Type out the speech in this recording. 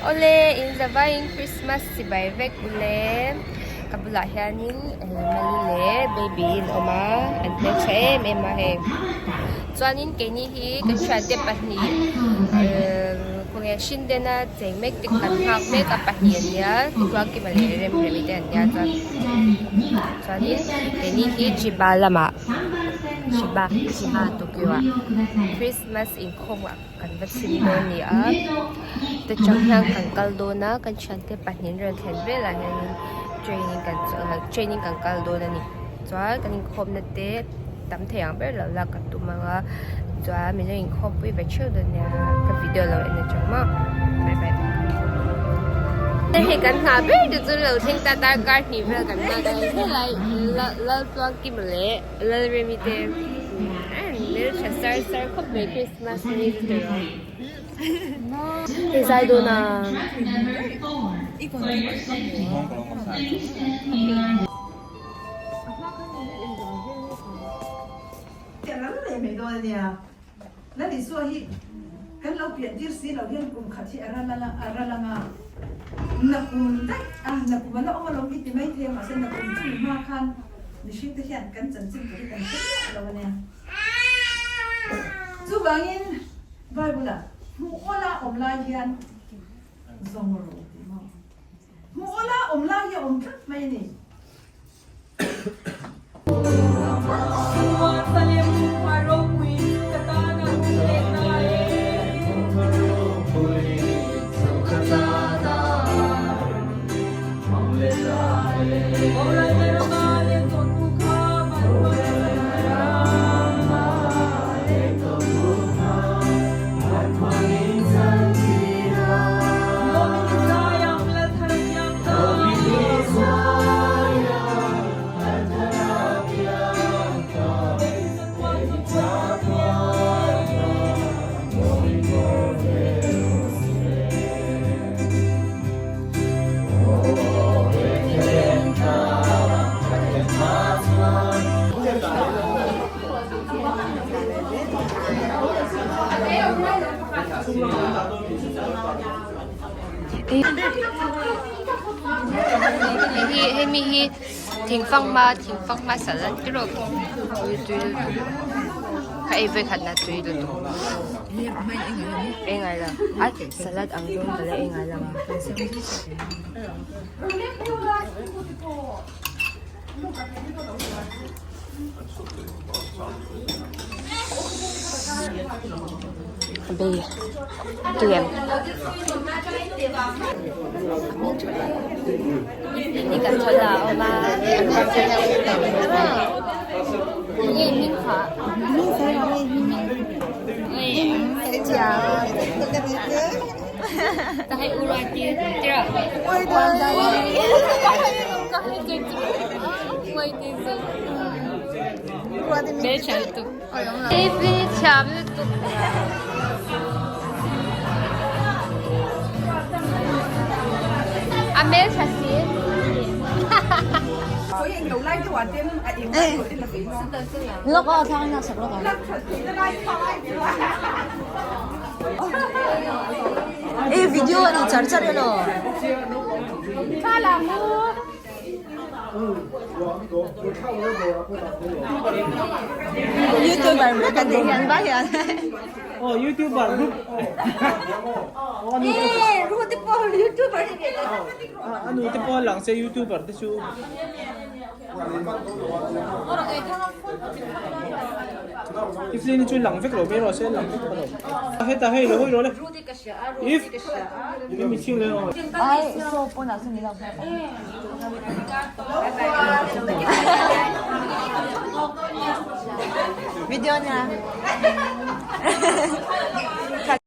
Awle, in zavaiin Christmas chibai vek ule. Ka bulah hianin Mali leh Baby in awm a, an hmeltha em em a hei. Chuanin keini hi kan thiante pahnih khawnge Shindena cheng mek te kan nghak mek a pahnih an nia, Tluangkima leh Remremi te an nia chuan chuanin keini hi Chiba lamah Chiba Chiba Tokyo ah Christmas inkhawmah kan va chhim dawn a ni a ta chang hian kan kal dawn a kan thiante pahnih an rawn thlen velah hianin train in kan train in kan kal dawn a ni chuan kan inkhawmna te tam thei ang ber lo lak ka tum ang a chuan min lo inkhawm pui ve theuh dawn nia ka video lo en atang maw bye bye hei kan nghah ber te chu lo thleng ta darkar hnih vel kan nghak a helai Laltluangkima leh Lalremi te an hmeltha sar sar khawp mai Christmas ni chu tawh ang hei zai dawn a. Mihringte hian kan chanchin tur hi kan hre miah lo a nia. Chuvangin Bible-ah hmuh awla awm lai hian zawng rawh tih maw? Hmuh awla awm lai hi a awm tlat mai a ni. Hei hemi hi thingfanghma thingfanghma salad te rawh tui tui lutuk ka ei vekhat na tui lutuk ei ngai lo a salad ang zawng ka la ei ngai lo a. Bei tui em. Ni kan chaw la awm a. Nge hming kha. Hei u ruai ti tira. A hmeltha si. E video ani char char elo. YouTuber vek an nih hian vai hian. Oh YouTuber group. E ru te pawh YouTuber ni ve ta. A nu te pawh lang se YouTuber te chu. Iflin chu lang vek lo mai rawh se lang vek lo. Heta hei lo hawi rawh le. If mi ching le aw. Ai so pawh na sung i lo. Video niya.